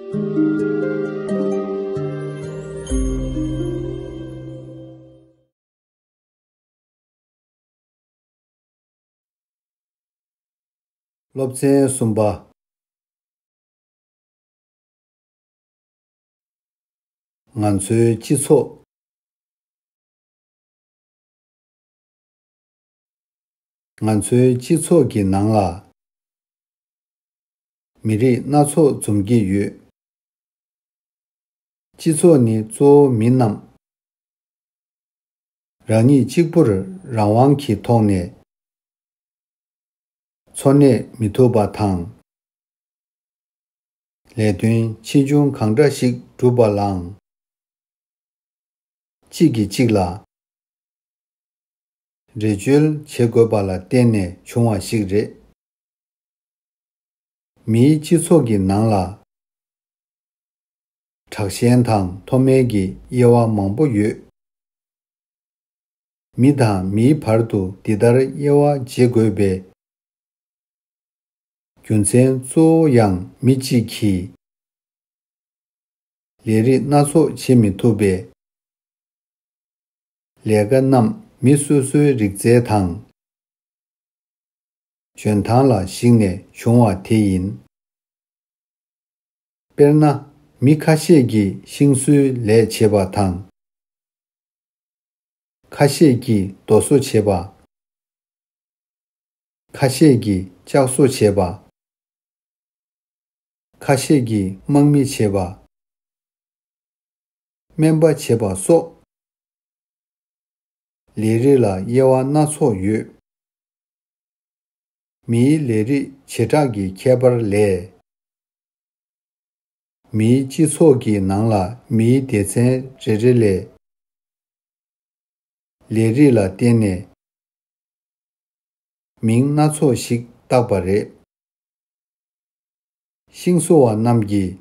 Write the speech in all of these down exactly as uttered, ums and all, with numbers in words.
སློབ་ཚན་གསུམ་པ། ང་ཚོའི་སྤྱི་ཚོགས། ང་ཚོའི་སྤྱི་ཚོགས་ཀྱི་ནང་ལ་མི་རིགས་སྣ་ཚོགས་འཛོམས་ཀྱི་ཡོད། སྤྱི་ཚོགས་ནི་གཙོ་བོ་མི་རྣམས་རང་ཉིད་གཅིག་པུར་རང་དབང་གི་ཐོག་ནས་འཚོ་གནས་མི་ཐུབ་པ་དང་། ལས་དོན་ཆེ་ཆུང་གང་འདྲ་ཞིག་བསྒྲུབ་པ་ལའང་། གཅིག་གིས་གཅིག་ལ་འགྲེལ་བརྗོད་བྱེད་དགོས་པ་ལ་བརྟེན་ནས་བྱུང་བ་ཞིག་རེད། མིའི་སྤྱི་ཚོགས་ཀྱི་ནང་ལ་དྲག་ཞན་དང་མཐོ་དམན་གྱི་དབྱེ་བ་མང་པོ་ཡོད། མི་དང་མིའི་བར་དུ་འདི་ལྟར་དབྱེ་བ་འབྱེད་དགོས་པའི་རྒྱུ་མཚན་གཙོ་བོ་ཡང་མི་གཅིག་གིས་ལས་རིགས་སྣ་ཚོགས་བྱེད་མི་ཐུབ་པས། ལས་ཀ་རྣམས་མི་སོ་སོའི་རིག་རྩལ་དང་འཇོན་ཐང་ལ་གཞིགས་ནས་བྱུང་བ་དེ་ཡིན། དཔེར་ན། མི་ཁ་ཤས་ཀྱིས་ཤིང་བཟོའི་ལས་བྱེད་པ་དང་། ཁ་ཤས་ཀྱིས་རྡོ་བཟོ་བྱེད་པ། ཁ་ཤས་ཀྱིས་ལྕགས་བཟོ་བྱེད་པ། ཁ་ཤས་ཀྱིས་དམག་མི་བྱེད་པ། སྨན་པ་བྱེད་པ་སོགས། ལས་རིགས་ལ་དབྱེ་བ་སྣ་ཚོགས་ཡོད། མིའི་ལས་རིགས་བྱེ་བྲག་གི་ཁྱད་པར་ལས། མིའི་སྤྱི་ཚོགས་ཀྱི་ནང་ལ་མིའི་སྡེ་ཚན་རེ་རེ་ལས། ལས་རིགས་ལ་བརྟེན་ནས་མིང་སྣ་ཚོགས་ཤིག་བཏགས་པ་རེད། ཤིང་བཟོ་བ་རྣམས་ཀྱིས་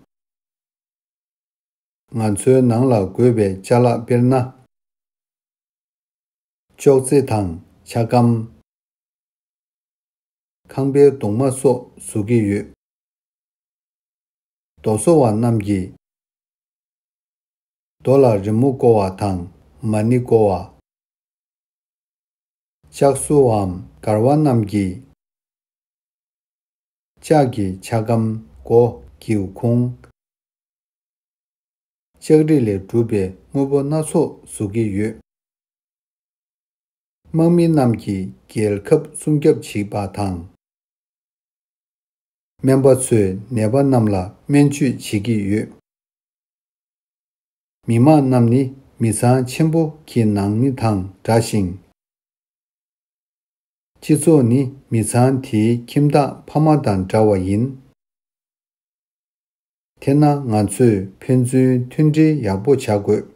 ང་ཚོའི་ནང་ལ་དགོས་པའི་ཅ་ལག་དཔེར་ན། ཅོག་ཙེ་དང་ཆ་སྒམ། ཁང་པའི་གདུང་མ་སོགས་བཟོ་གི་ཡོད། རྡོ་བཟོ་བ་རྣམས་ཀྱིས་རྡོ་ལ་རི་མོ་བརྐོ་བ་དང་མ་ཎི་བརྐོ་བ། ལྕགས་བཟོ་བའམ་མགར་བ་རྣམས་ཀྱིས་ལྕགས་ཀྱི་ཆ་སྒམ། སྒོ། སྒེའུ་ཁུང་། ལྕགས་རིགས་ལས་གྲུབ་པའི་དངོས་པོ་སྣ་ཚོགས་བཟོ་གི་ཡོད། དམག་མི་རྣམས་ཀྱིས་རྒྱལ་ཁབ་སྲུང་སྐྱོབ་བྱེད་པ་དང་། སྨན་པ་ཚོས་ནད་པ་རྣམས་ལ་སྨན་བཅོས་བྱེད་ཀྱི་ཡོད། མི་དམངས་རྣམས་ནི་མི་ཚང་ཆེན་པོ་གི་ནང་མི་དང་འདྲ་ཞིང་། སྤྱི་ཚོགས་ནི་མི་ཚང་དེའི་ཁྱིམ་བདག་ཕ་མ་དང་འདྲ་བ་ཡིན། དེས་ན་ང་ཚོས་ཕན་ཚུན་མཐུན་སྒྲིལ་ཡག་པོ་བྱ་དགོས།